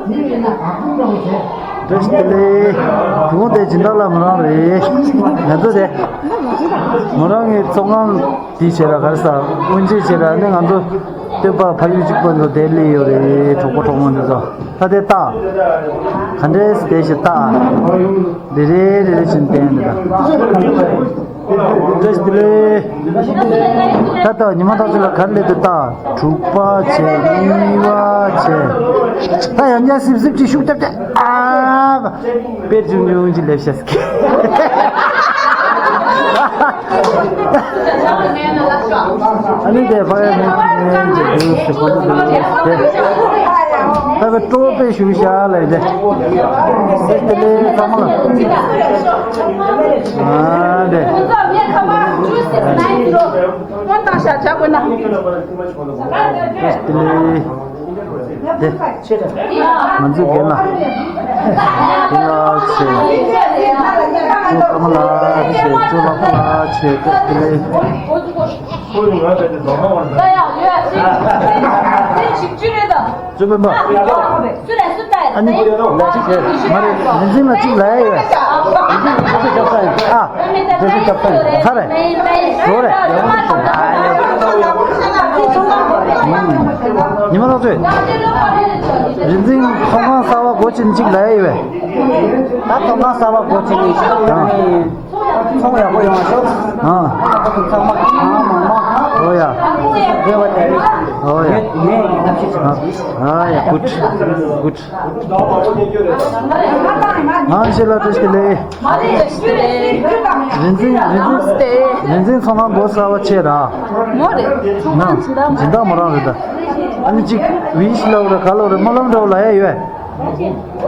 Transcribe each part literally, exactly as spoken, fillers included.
བཀྲ་ཤིས་བདེ་ལེགས། བུ་མོ་དེ་སྦྱིན་བདག་ལ་མོ་རང་རེད། ང་ཚོ་དེ་མོ་རང་གི་ཚོགས་ཁང་དེའི་ཆེད་ལ་ག་རེ་ཟ་དབུ་འབྱེད་ཆེད་ལ་ནི་ང་ཚོ་སྟོད་པ་ཕ་ཡུལ་གཅིག་པ་ཚོ་དེ་སླེབས་ཡོད་རེད། གྲོགས་པོ་གྲོགས་མོ་འདི་ཚོ་ད་དེ་ལྟ། ག་འདྲས་དེ་ཞིག་ལྟ། རེ་རེ་རེ་རེ་བཞིན་བསྟན་འདི་ལ། བཀྲ་ཤིས་བདེ་ལེགས། ད་ལྟ་ཉི་མ་ཐག་ཆོད་ལ་ག་རེ་སླེབས་འདུག་ལྟ། དྲུག་པ་བྱས། གཉིས་པ་བྱས། ད་ཡང་བསྐྱར་སིབ་སིབ་ཅིག་ཤུགས་རྒྱབ་སྟེ། ཨ། དཔེ་ཆུང་ཆུང་ཅིག་སླེབས་ཤག་ཨ་ནི་དེ་ཕ་ཡ་མེད་ཅིག་ནས་ཅིག་འདུག་ཟེར་གོ་འདུག་དེ། ད་བའི་སྤྲོ་པོ་དཔེ་ཞུ་བཞག་ལ་ཡིན་ཏེ། བཀྲ་ཤིས་བདེ་ལེགས་ཚང་མ་ལ། ཨ་དེ། དེ། ང་ཚོའི་རྒན་ལགས། རྒན་ལགས་བྱས། ཅོ་ཀ་མ་ལགས་བྱས། ཅོ་ལགས་པ་ལགས་བྱས། བཀྲ་ཤིས་བདེ་ལེགས། ཅོ་སྤེན་པ། ཨ་ནི། ལ་ཅིག་བྱས། མ་རེད། རིག་འཛིན་ལ་ཅིག་ལ་ཡ་ཡོད། རིག་འཛིན་ལ་ཅིག་ལ་ཡ་ཡོད། རིག་འཛིན་ལ་ཅིག་རྒྱབ་ས་ཡོད། ཨ། རྒྱབ་ས་རྒྱབ་ས་ཡོད། ཚར་རེད། རོ་རེད། ཉི་མ་ཐག་ཆོད། རིག་འཛིན་ཚོང་ཁང་གསར་བ་སྒོ་ཕྱེ་ནས་ཅིག་ལ་ཡ་ཡོད། ད་ཚོང་ཁང་གསར་བ་སྒོ་ཕྱེ་ནས་ཅིག་ལ་ཡ་ཡོད། ཚོང་ཡག་པོ་ཡོང་བ་ཤོག་ཨ། ཚང་མ་གང་མང་མང་། ཨོ་ཡ། རེ་བ་དེ་རེད། ཨོ་ཡ། ངས་ངས་ཐབས་ཤེས་བྱ། ཨ་ཡ། གུཌ་གུཌ། ང་ཞེ་ལ་བཀྲ་ཤིས་བདེ་ལེགས། རིག་འཛིན་རིག་འཛིན་རིག་འཛིན་ཚོང་ཁང་སྒོ་གསར་བ་ཕྱེ་ར། མོ་རེད། ཚོང་ཁང་སྦྱིན་བདག་མོ་རང་རེད་ད། ཨ་ནི་གཅིག་བི་ཤི་ལབ་ར་ག་ལབ་ར་སྨོན་ལམ་འདྲ་བོ་ལ་ཡ་ཡོད།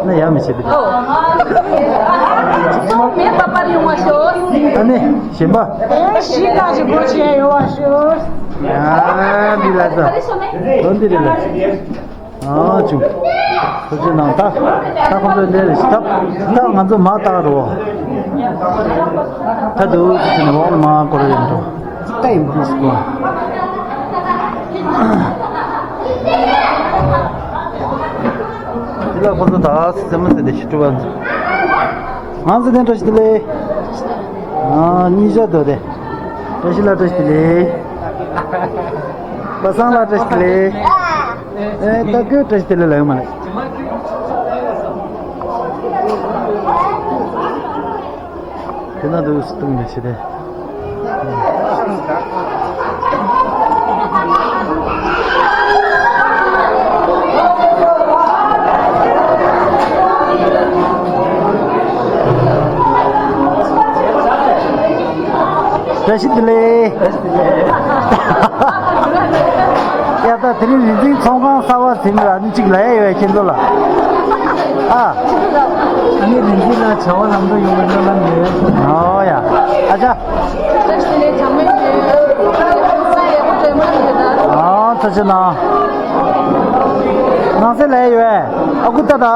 ན་ཡ་མི་བྱེད་དེ། ཨོ། ཚོང་མེད་པ་པར་ཡོང་བ་ཤོག་ཨ་ནི་གཞན་པ། ཨེ་ཤི་ཀ་ཞིག་སྒོ་ཕྱེ་ཡོང་བ་ཤོག་ཡ་འདི་ལ་ད། དོན་འདི་རེད་ལ། ཨ་ཅུ། ཐུགས་རྗེ་གནང་། ད་ད་ཁོང་ཚོའི་ལས་རེད་ཞིག་ད་ད་ང་ཚོ་མ་བཏགས་རོ། ད་དུ་ཅི་ནས་འོག་ལ་མ་སྐོར་ཡོང་འགྲོ། ད་ཡིན་པ་ཞིག་གོ། འདི་ལ་ཁོ་ཚོ་ད་སེམས་མ་ཟད་དེ་ཞིག་སྤྲུལ་པ་ཚོ། ང་ཚོ་དེ་འདྲ་ཞིག་ལས། ཨ་གཉིས་ཆ་དོ་དེ། བཀྲ་ཤིས་ལགས་བཀྲ་ཤིས་བདེ་ལེགས། པ་སངས་ལགས་བཀྲ་ཤིས་བདེ་ལེགས། ཨེ་ད་ཁོས་བཀྲ་ཤིས་བདེ་ལེགས་ལབ་ཡོད་མ་རེད། དེ་ན་འདུག་སེ་བཏུང་ནས་བྱེད་དེ། བཀྲ་ཤིས་བདེ་ལེགས། ཡ་ད་དེ་རིང་རིག་འཛིན་ཚོང་ཁང་གསར་པ་ཟིན་ལ་ནི་གཅིག་ལ་ཡ་ཡོད་ཁྱེད་ཚོ་ལ། ཨ། ཨ་ནི་རིག་འཛིན་ལ་བྱ་བ་ལམ་འགྲོ་ཡོང་བའི་སྨོན་ལམ་ཡོད། ཨོ་ཡ། ཨ་ཅག་ཨ་ཚ་ཆེ་ན། ནང་སེ་ལ་ཡ་ཡོད། ཨ་ཁུ་ད་ད།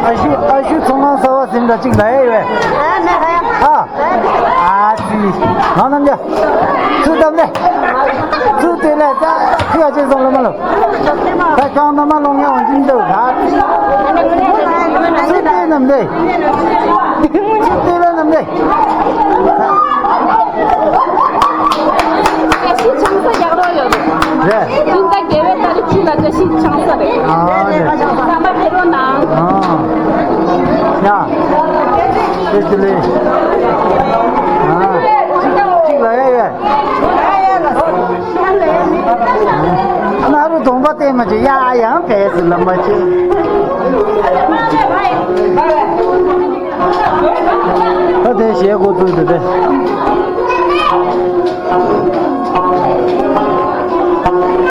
ཨ་ཤུ་ཨ་ཤུ་ཚོང་ཁང་གསར་པ་ཟིན་འདྲ་གཅིག་ལ་ཡ་ཡོད། ཨ་ནི་ཨ་ཨ་ཙི་ང་རྣམ་རྒྱལ་ཚུལ་དམ་ལས་ཚུལ་དེ་ལས་ད་ཁུ་ཡ་ཅེ་སོང་ལ་མ་ལོ། ད་ཀྱང་ནམ་མ་ལོང་ངེ་འོང་གིན་འདུག་ག་ཚུལ་དེ་རྣམས་ལས། ཚུལ་དེ་ལ་རྣམས་ལས། བཀྲ་ཤིས་ཆང་ས་རྒྱག་རོགས་ཡོད་རེད། རེད། སྤུན་ཟླ་རྒྱལ་བའི་ཏ་རིག་ཁྲི་ལ་བཀྲ་ཤིས་ཆང་ས་རེད། ཨ་རེད། ཟམ་པ་ཕེབས་རོགས་གནང་། ཨ། བཀྲ་ཤིས་བདེ་ལེགས། ཨ། གཅིག་ལ་ཡ་ཡ། ཨ་ན་རུ་གདོང་པ་བསྟན་མ་བྱེད་ཡ་ཡང་བས་སུ་ལམ་པ་བྱེད། ད་དེ་ཞེས་འགོ་བཙུགས་ཏེ་དེ།